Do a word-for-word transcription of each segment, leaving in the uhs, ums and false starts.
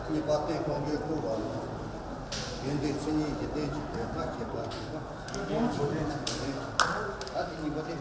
གཉིས་པ་སྟེང་གོང་གི་བཀུར་བ་ལ། དགེ་འདུན་མཚན་ཉིད་ཀྱི་རྟེན་གྱི་དེ་དག་བྱེད་པ་ཞིག་ལ། ད་དེ་གཉིས་པ་དེ།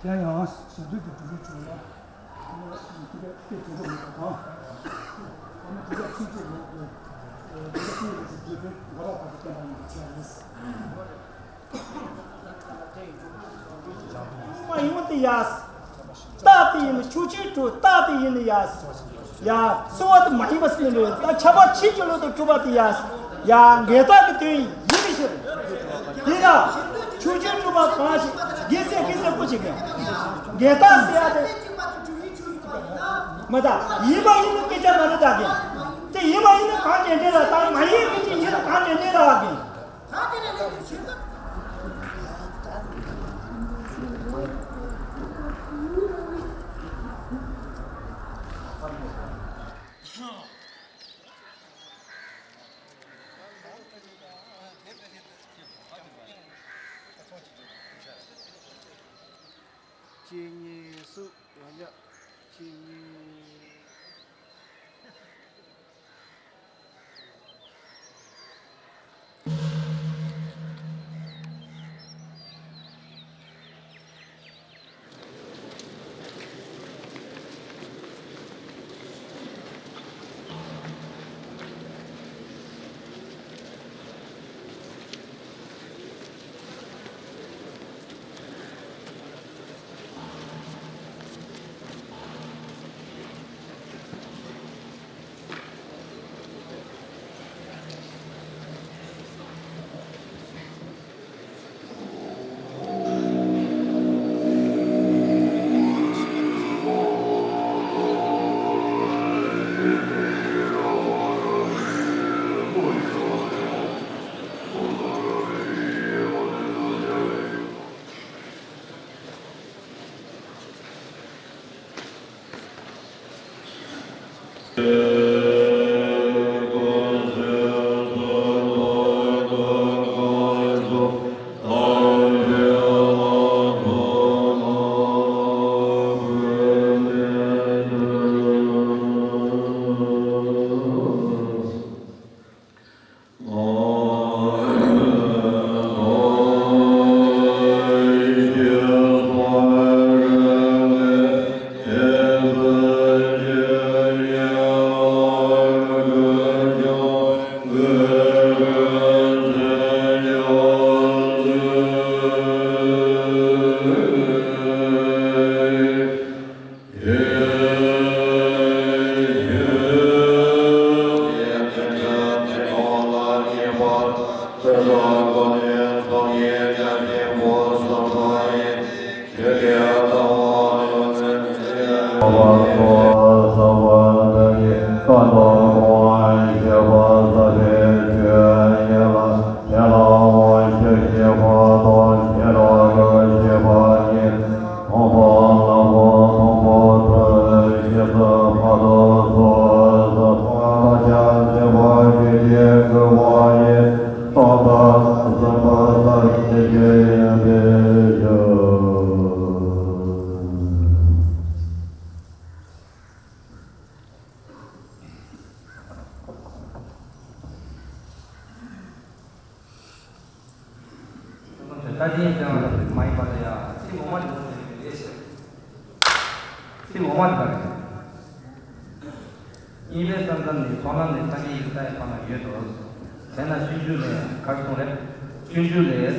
དེ་ཡང་ཞབས་འདེགས་ཀྱི་གྲུབ་འབྲས་བྱུང་ལ། དེ་ག་དེ་བྱེད་དགོས་མེད་པ་དང་། དེ་ནི་དེ་ག་ཕྱིན་ཆད་ལོག་དགོས། དེ་ག་ཕྱིན་ཆད་ལོག་དགོས་པའི་དགོས་པ་བར་དུ་བསྟན་པ་ཡིན་པའི་ཆ་ཡིན། མ་ཡིན་པ་དེ་ཡ། རྟགས་དེ་ཡིན་ན་ཆོས་ཅན་གྲུབ་པ་རྟགས་དེ་ཡིན་ན་ཡ། ཡ། གསོལ་བ་དེ་མ་ཡིན་པ་ཟེར་ནས་ད་ཁྱབ་པ་ཕྱིན་ཅི་ལོག་ཏུ་གྲུབ་པ་དེ་ཡ། ཡ། འགལ་རྟགས་ཀྱི་དོན་ཡིན་པའི་ཕྱིར། དེ་ལ་ཆོས་ཅན་གྲུབ་པ་གང་ཞིག་རྒྱལ་སྲས་རྒྱལ་སྲས་པོ་ཞིག་ཡང་འགལ་རྟགས་ཟེར་ཡ་དེ། མ་ད་ཡིན་པ་ཡིན་ན་སྐད་ཆ་མ་རེད་ད་གི། དེ་ཡིན་པ་ཡིན་ན་གང་དྲན་དྲན་ལ་ད་མ་ཡིན་སྐད་ཆ་ཡིན་ན་གང་དྲན་དྲན་ལ་གི། གཅིག་གཉིས་གསུམ། ཡང་བསྐྱར། གཅིག་གཉིས། ད་དེ་ཡིན་ཙང་མ་ཡིན་པ་ལ་ཡ་ཚིག་ངོ་མ་དེ་ཚོ་ཡིན་པའི་རེད་ཟེར། ཚིག་ངོ་མ་དེ་ག་རེད། གཉིས་པའི་ས་མཚམས་ནི་མཐོང་ལམ་ནས་སངས་རྒྱས་ཀྱི་ས་ཡི་ཕ་མ་ཡོད་དོ། དེས་ན་སྤྱོད་འཇུག་ལས་ག་རེ་གསུངས་རེད། སྤྱོད་འཇུག་ལས།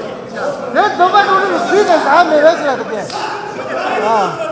དེ་འཛོམས་པ་འགྲོ་ནི་ཟིག་དང་ཟ་མེད་པ་ཟེར་ཡ་དེ་སྐད། ཨ།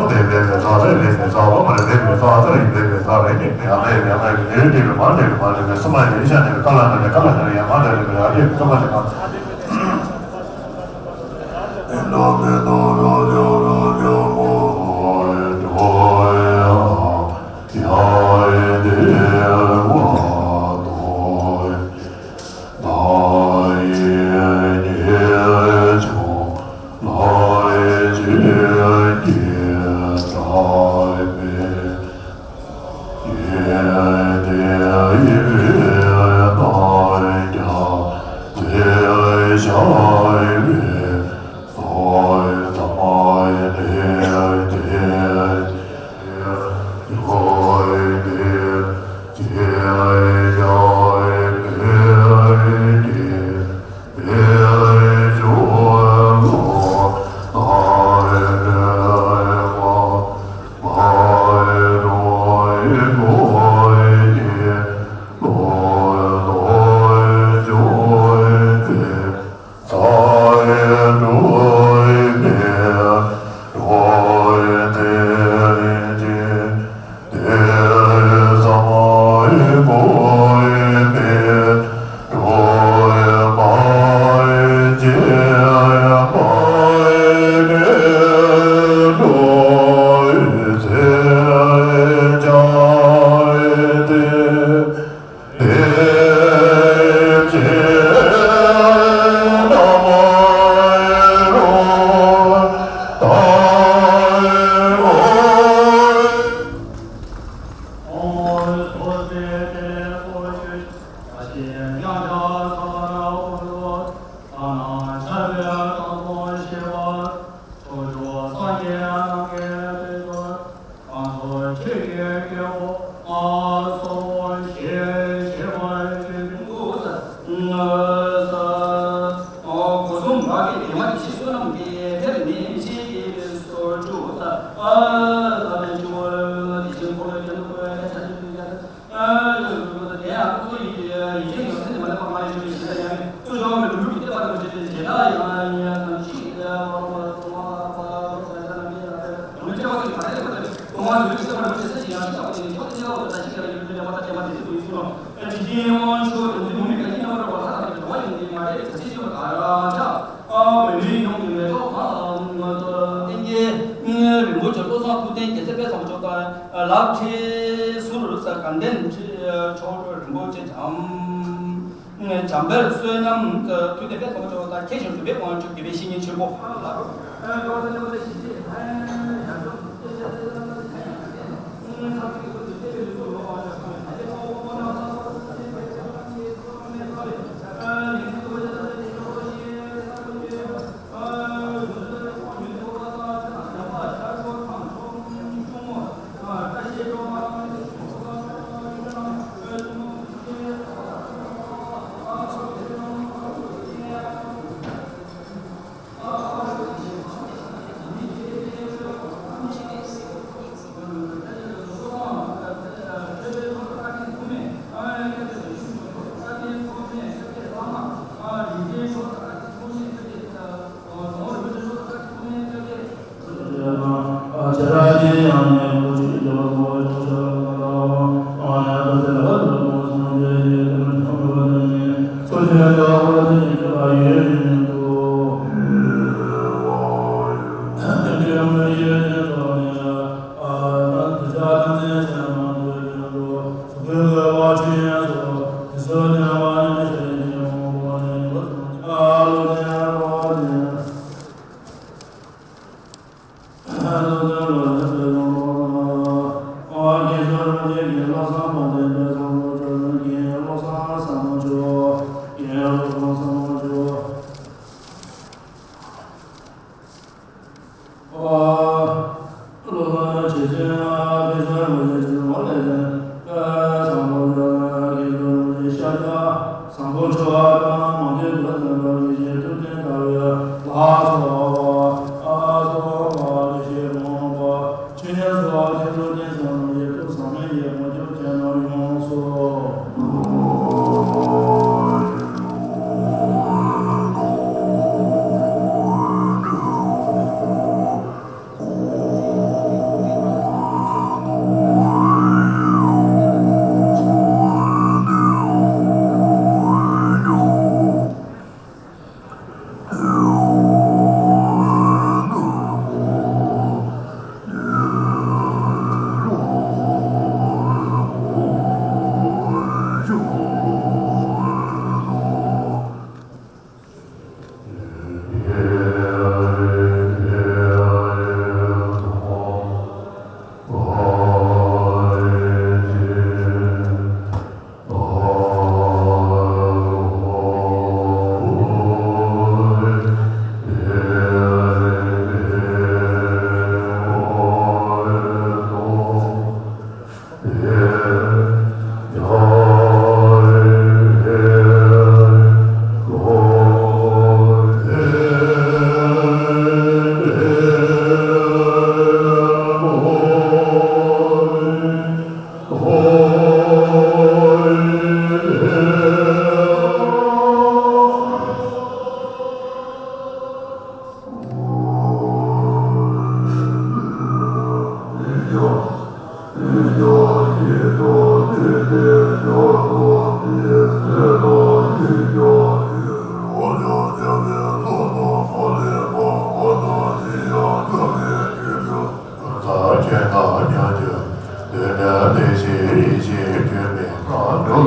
པོ་དེ་འབད་པའི་ཚོགས་རེ་འབད་པའི་ཚོགས་པོ་མ་རེ་འབད་པའི་ཚོགས་ཚོ་ཡིན་འབད་པའི་ཚོགས་རེ་ནི་ཡང་འབད་ཡང་འབད་ཀྱི་ལེའུ་འབྲས་པའི་མར་འབྲས་པའི་མར་འབྲས་པའི་སུ་མ་ཡིན་ཤ་འབྲས་པའི་ཀ་ལ་འབྲས་པའི་ཀ་ལ་འབྲས་པའི་ཡང་མ་འབྲས་པའི་ར་འབྲས་པའི་ཀ་མ་འབྲས་པ། རིན་པོ་ཆེ་བློ་བཟང་ཐུབ་བསྟན་རྒྱལ་མཚན་དཔལ་བཟང་པོ་མཆོག་དང་། ལག་ཁྲིད་ཟུར་དགའ་ལྡན་མཆོག་རིན་པོ་ཆེ་འཇམ། འཇམ་དཔལ་བསོད་ནམས་ཐུབ་བསྟན་དཔལ་བཟང་པོ་མཆོག་དང་། མཁན་ཆེན་འབྲུག་པའི་དབང་ཕྱུག་དགེ་བའི་བཤེས་གཉེན་ཆེན་པོ།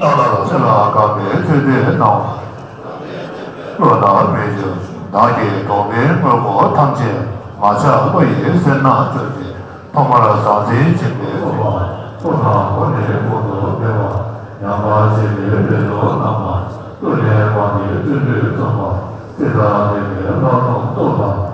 བླ་ན་ཚེ་ལ་དགའ་བའི་ཚེ་འདས་རྣམས། བློ་ལྡན་མི་འགྱུར་བདག་གི་གདོང་པའི་དངོས་པོ་ཐམས་ཅད་མ་ཆགས་བློ་ཡི་སེར་སྣ་བཅུད་ཀྱིས། ཐོག་མར་ཟང་ཟིང་བྱེད་པའི་སྐུ་མ། ཐོག་དང་པོ་ནས་གོང་དུ་འཕེལ་བ། ཡང་དག་བྱེད་པའི་བེམ་པོ་རྣམས་ལ། ཏུ་ནས་མར་གྱི་བརྩོན་འགྲུས་རྩོམ་པ། སྲིད་དང་ལྡན་པའི་ལྷ་སྲུང་སྟོབས་དང་།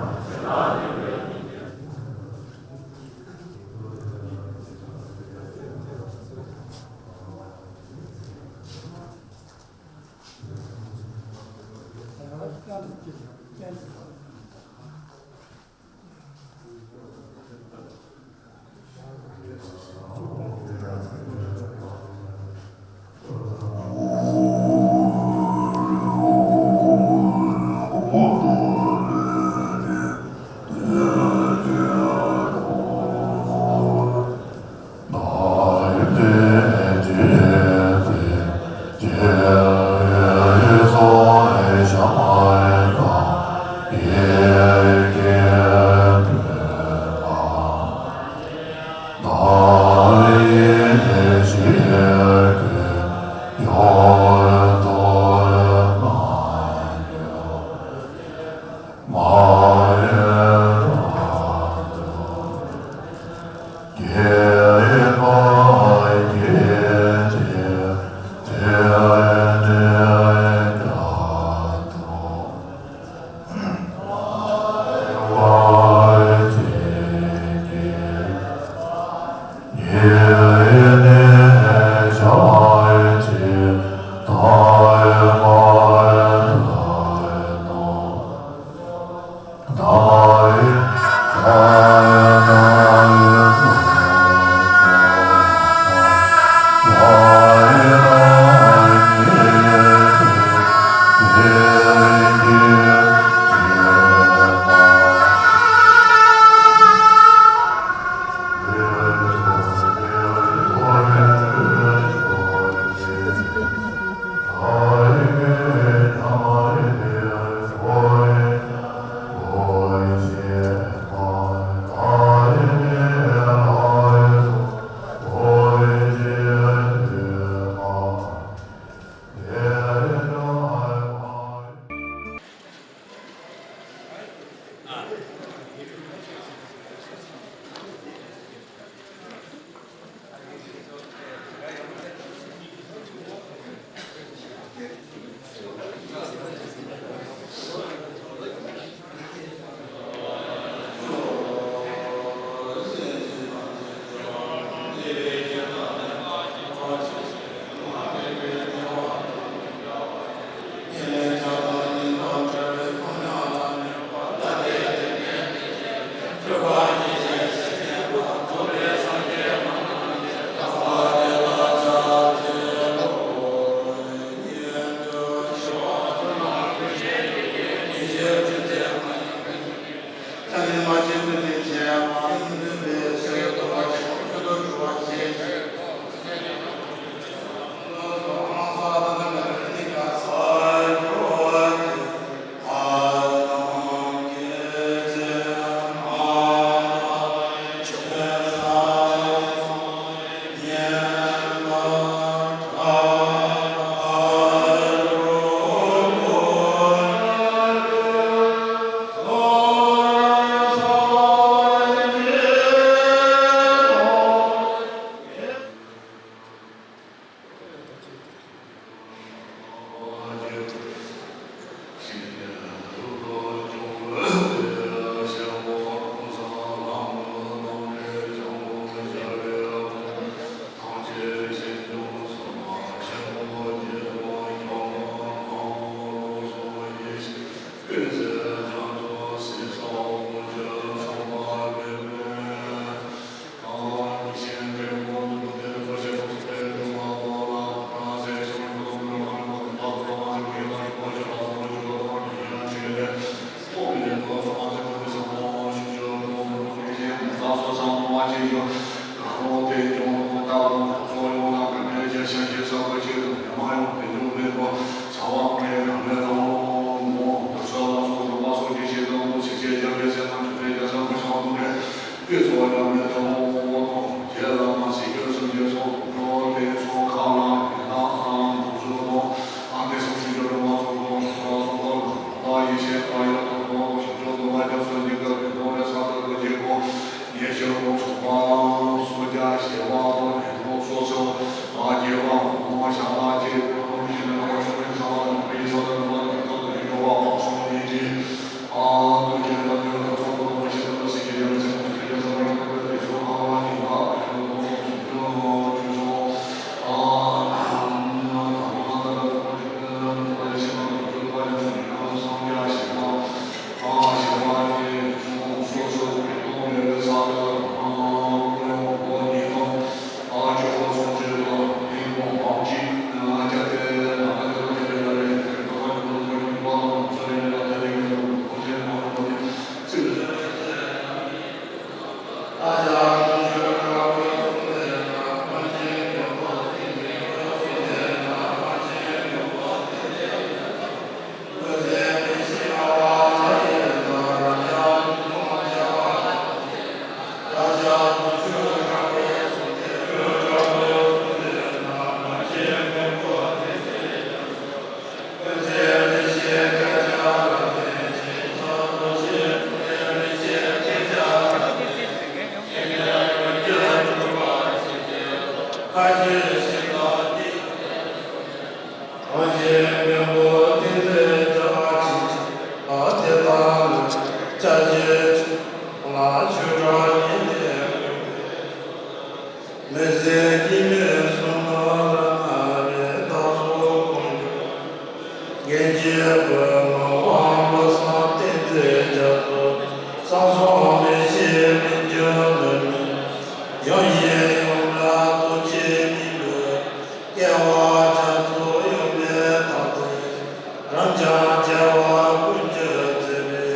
ཅེས་ཡོད། གང་རུང་དེ་ཀྱང་རྟག་ཏུ་ཚོགས་ཡོངས་ལ་གང་འཕེལ་གྱི་ཤ་ཤེད་ཟབ་པོ་ཆེད་དུ་མི་མ་ཡོང་དེ་ཉུང་ལེགས་པོ་ཚ་བ་མེད་གང་ལས་དང་མོ་དུར་ས་ལ་སོགས་རུ་མ་སོགས་ཀྱི་ཤེད་དང་མོ་ཚིགས་བཅད་རྒྱ་བའི་སེམས་ནང་ཆུ་ཚོད་རྒྱ་ཚ་མོ་ཤ་མོ་རེ་ཏེ་ཚོགས་ཡང་མེད་དང་མོ་དང་རྗེ་བླ་མ་སྲིད་སྐྱོང་སུམ་བརྒྱ་སོགས་འགྲོ་དེ་ཚོགས་ཁག་ལ་ཡོད་ན་ཨང་དུ་ཚོགས་དང་ཨང་དེ་སོགས་ཤིག་ཡོད་རུ་མ་སོགས་དང་ཚོགས་ལ་སོགས་པ་ལ་ཡེ་ཤེས་ཁ་ཡོད་དང་མོ་ཞིང་ཆོག་ཏུ་མ་རྒྱབ་སོགས་འཇིགས་སྐབས་ཀྱི་དོན་ལས་ས་དག་གི་རྗེ་གོ་ཉེ་ཆར་དགོངས་སོ་པ་སོ་རྒྱ་ཞེས་པ་དང་ལས་དོན་སོ་སོ་བ་རྒྱས་པ་མང་བ་བྱ་བ་བཅས་པའི་དོན་བཞིན་ལ་བ་ཤུགས་ཀྱིས་ཚང་བ་དང་བའི་ས་དང་ནུ་བ་དང་ཐོག་ཏུ་ཡོད་པ་བག་སོང་ཉིད་ཀྱིས་ཨ་ཏུ་ཁྱེད་ལ་དོན་ལ་ཚོགས་པ་དང་བཞིན་དུ་སྲིད་ཀྱི་ཡང་སེམས་ཀྱི་ཡང་སེམས་ཀྱི་ཡང་སེམས་ཀྱི་ཡང་སེམས་ཀྱི་ཡང་སེམས་ཀྱི་ཨ་མི་ཟད་སྐྱེ་མེད་གསུང་རབ་རྣམ་པའི་བདག་སོགས་ཀུན་གྱི་རྒྱལ་གྱི་བུ་མོ་དབང་པོ་སངས་བསྟན་འཛིན་རྒྱ་མཚོ་བསམ་སོང་མི་ཤེས་མི་འགྱུར་མི་མིན་ཡོངས་ཤེས་ཡོངས་གྲགས་རྡོ་རྗེ་སྙིང་པོའི་སྐྱེ་བ་རྒྱ་མཚོ་ཡོངས་པའི་བདག་འཛིན་རབ་འབྱམས་རྒྱལ་བ་ཀུན་གྱི་མཛེས་པའི་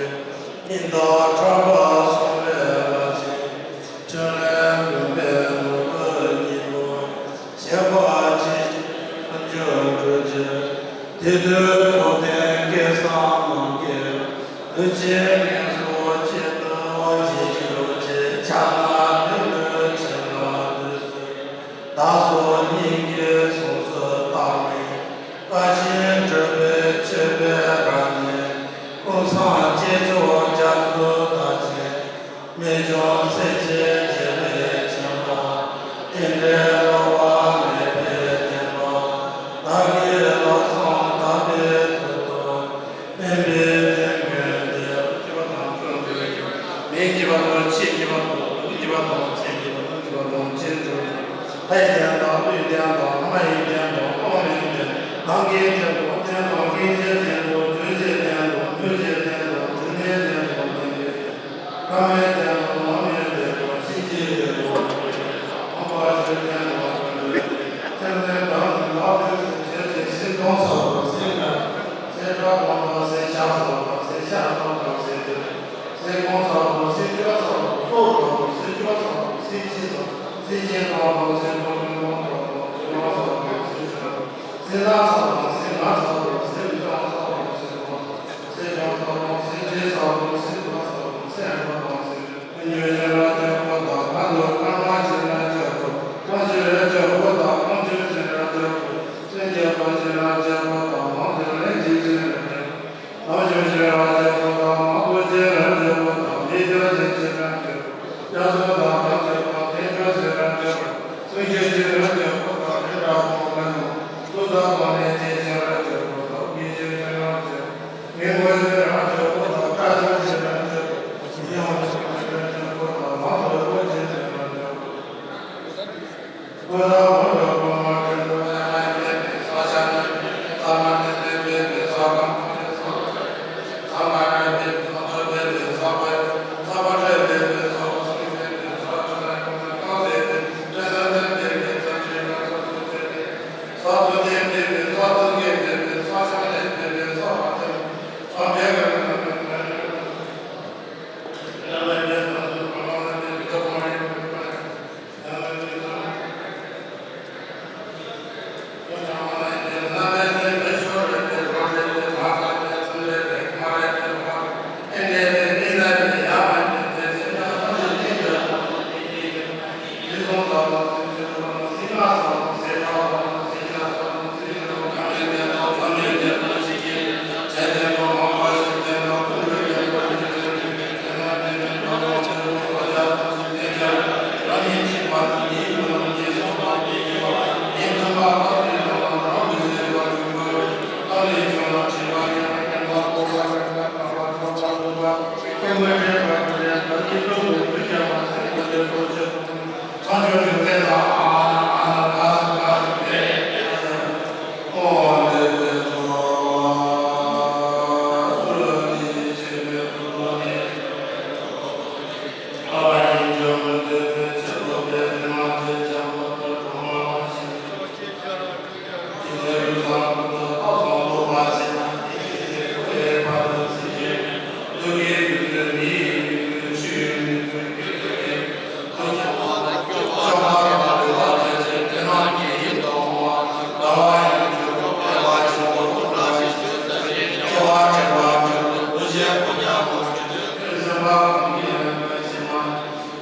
སྙིང་ཐག་ཕྲ་བ་གསུང་བའི་བླ་ཆེན། ཕྲིན་ལས་མགོན་པོའི་ནོར་བུ་སྙིང་པོ། ཞེས་པ་ཇི་བཞིན་དུ་འགྲུབ་ཅིང་། དེ་དུས་རྫོགས་ལྡན་སྐལ་བཟང་རྣམས་ཀྱིས་ལུས་ཅན་ངན་སོང་གཅིག་ཏུ་བརྗེ་གྱུར་ཅིག་ཕྱག་ན་བདུད་མོས་ཕྱིན་ལ་འདུད་ཟེར། བདག་སོགས་སྙིང་གའི་གཟུངས་སུ་བཏགས་ནས། བཀའ་བཞིན་སྒྲུབ་པའི་མཆོད་པའི་རབ་གནས། ཀུན་བཟང་སྐྱེས་མཆོག་རྒྱ་མཚོའི་བདག་ཆེན། རྨད་བྱུང་སྲས་བཅས་རྗེ་བའི་བྱིན་རླབས། རྟེན་འབྲེལ་བསླུ་བ་མེད་པའི་བདེན་པ། བདག་གི་ལག་ཟུང་དག་པའི་མཐུ་སྟོབས། དམན་པའི་དོན་ཀུན་འདིར། མིང་གི་བར་དུ་ཆེས་ཀྱི་བར་དུ་ལུགས་ཀྱི་བར་དུ་ཚེ་ཀྱི་བར་དུ་ཀྱི་བར་དུ་ཆེས་ཀྱི་བར་དུ། ལྷའི་དོན་དང་ཀླུའི་དོན་དང་མ་ཡི་དོན་དང་དབང་པོའི་དོན། ནམ་མཁའི་དོན་དང་དོན་དང་སྐད་ཅིག་དོན་དང་དོན་བྱེད་དོན་དང་དོན་བྱེད་དོན་དང་དོན་མེད་དོན་དང་དོན་མེད་དོན། བླ་མའི་དོན་དང་བླ་མའི་དོན་དང་ཤེས་བྱའི་དོན་དང་དོན་མེད་དོན། མ་པ་ཞིག་དོན་དང་དོན་མེད་དོན། སེམས་ལྡན་དག་ནི་ལག་ཏུ་སེམས་བྱེད་ཅིང་སེམས་གཏོང་ས་དང་སེམས་ལ་སེམས་སྒྲ་གཏོང་དང་སེམས་ཤ་ས་དང་སེམས་ཤ་ས་དང་སེམས་དོན། སེམས་ཀུན་བསགས་དང་སེམས་བཅོས་བསགས་དང་སྲོག་བསགས་དང་སེམས་བཅོས་བསགས་དང་སེམས་ཅན་བསགས་དང་སེམས་ཀུན་ཀུན་བསགས་དང་སེམས་མ་བསགས་དང་སེམས་ཅན་བསགས་དང་སེམས་ལ་བསགས་དང་སེམས་ལ་བསགས་དང་སེམས་ཀྱང་བསགས་དང་སེམས་མ་བསགས་སེམས་ཀྱང་བསགས་དང་སེམས་ཅན་བསགས་དང་སེམས་མ་བསགས་དང་སེམས་མ་བསགས་སེམས། ཀུན་གྱི་བྱེ་བྲག་ཅན་པོ་དང་ཁ་དོག་དཀར་དམར་བྱེ་བྲག་ཅན་པོ་རྐང་བྱེ་བྲག་ཅན་པོ་དང་རྐང་བྱེ་བྲག་ཅན་པོ་སེམས་བསྐྱེད་པ་བྱེ་བྲག་ཅན་པོ་དང་ལམ་དུ་ལེན་ཅིང་བྱེད་པའི་ལམ་ཞུགས་ཤེས་རབ་ཀྱི་བུ་དང་མ་ཐུག་ཤེས་རབ་ཀྱི་བུ་དང་མི་འགྱུར་ཞིང་ཤེས་རབ་ཀྱི་བུ། རྒྱ་མཚོ་དང་རབ་ཀྱི་བུ་དང་དེ་འགྱུར་ཤེས་རབ་ཀྱི་བུ། ཀུན་གྱི་ཤེས་རབ་ཀྱི་བུ་དང་རི་དྭགས་ཀུན་ལས་དང་གཙུག་ཏོར་དང་ལས་ཀྱི་ཤེས་རབ་ཀྱི་བུ་དང་དགེ་བཅུའི་ཤེས་རབ་ཀྱི་བུ། མི་མགོའི་ཤེས་རབ་ཀྱི་བུ་དང་སྐྲ་ཤད་ཤེས་རབ་ཀྱི་བུ། ཡིད་འོང་ཤེས་རབ་ཀྱི་བུ་དང་མ་ཐུག་ཤེས་རབ་ཀྱི་བུ།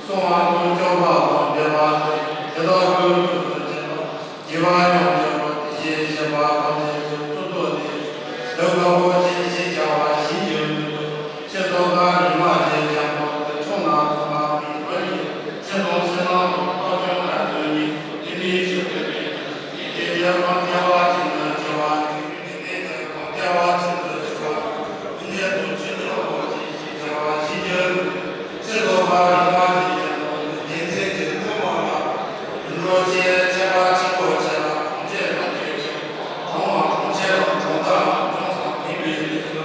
སོང་བ་དང་སྐྱོབ་པ་དང་བདེ་བ་དང་དེ་དག་ཀུན་ཏུ་སུ་བྱེད་པ། སྐྱེ་བ་ཡང་སྐྱོབ་པ་དེ་བཞིན་གཤེགས་པ་ཐམས་ཅད་ཀྱི་གཙུག་ཏོར་ཏེ། འདི་ཀ་བོ་ཅན་ཞེས་བྱ་བ་བཞིན་གྱི་མིང་དུ་ཆེ་མཐོ་དཀར་ཉི་མ་ཅན་ལྗང་གུ་དེ་ཁྱུང་ནག་དང་ལྷག་པའི་བུ་ཡི་ཚེ་དང་བསོད་ནམས་དང་ཐོབ་བྱུང་ལ་དོན་གཉིས་དེ་ནི་ཞུགས་པའི་དེ་རྒྱལ་ཁམས་བསྐལ་པ་ཅན་དུ་སྐྱེ་བ་ཅིག་དེ་ནི་རྒྱལ་ཁམས་བསྐལ་པ་ཅན་དུ་སྐྱེ་བ་ཀུན་མཁྱེན་དང་ཆོས་ཀྱི་དབང་པོ་ཅན་ཞེས་བྱ་བ་བཞིན་གྱི་ཆེ་མཐོ་དཀར་ཉི་མ་ཅན་ལྗང་གུ་དེ་རྒྱལ་མཚན་གྱི་བཙུན་མོ་ལ། ལུས་ཅན་ཁྱད་པར་ཆེན་པོ་ཆེ་ལ་གྲོང་ཁྱེར་དང་ཁྱེད་ཀྱི་གྲོང་བ་གྲོང་ཁྱེར་དང་གྲོང་རྡལ་ལ་ལྗོངས་སུ་ལྡན་པའི་ལུས་སུ་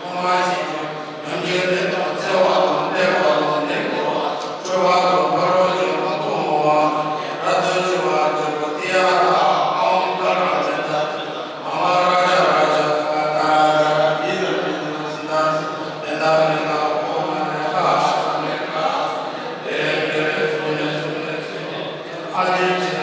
ཕུང་བ་ཞིག་ཀྱང་ནམ་རྒྱུན་ནད་དང་བརྩེ་བ་དང་ནད་འབོར་དང་ནད་འབོར་བ་སྤྲོས་པ་དང་ཕ་རོལ་གྱི་ལོངས་སྤྱོད་མང་བ་རབ་ཏུ་ཕྱུག་པ་གྱུར་པ་ཏདྱ་ཐཱ། ཨོཾ་བྷ་ར་མི་ཏ་ཨ་མ་རཱ་ཛ་རཱ་ཛ་སྭ་ཏཱ་ར་བི་ར་མི་ན་སི་ཏཱ་སི་ཏེ་ན་མི་ན་ཨོཾ་ཨ་ནེ་ཁ་ཨ་ནེ་ཁ་ཨ་ནེ་ཁ་ཨ་ནེ་ཁ།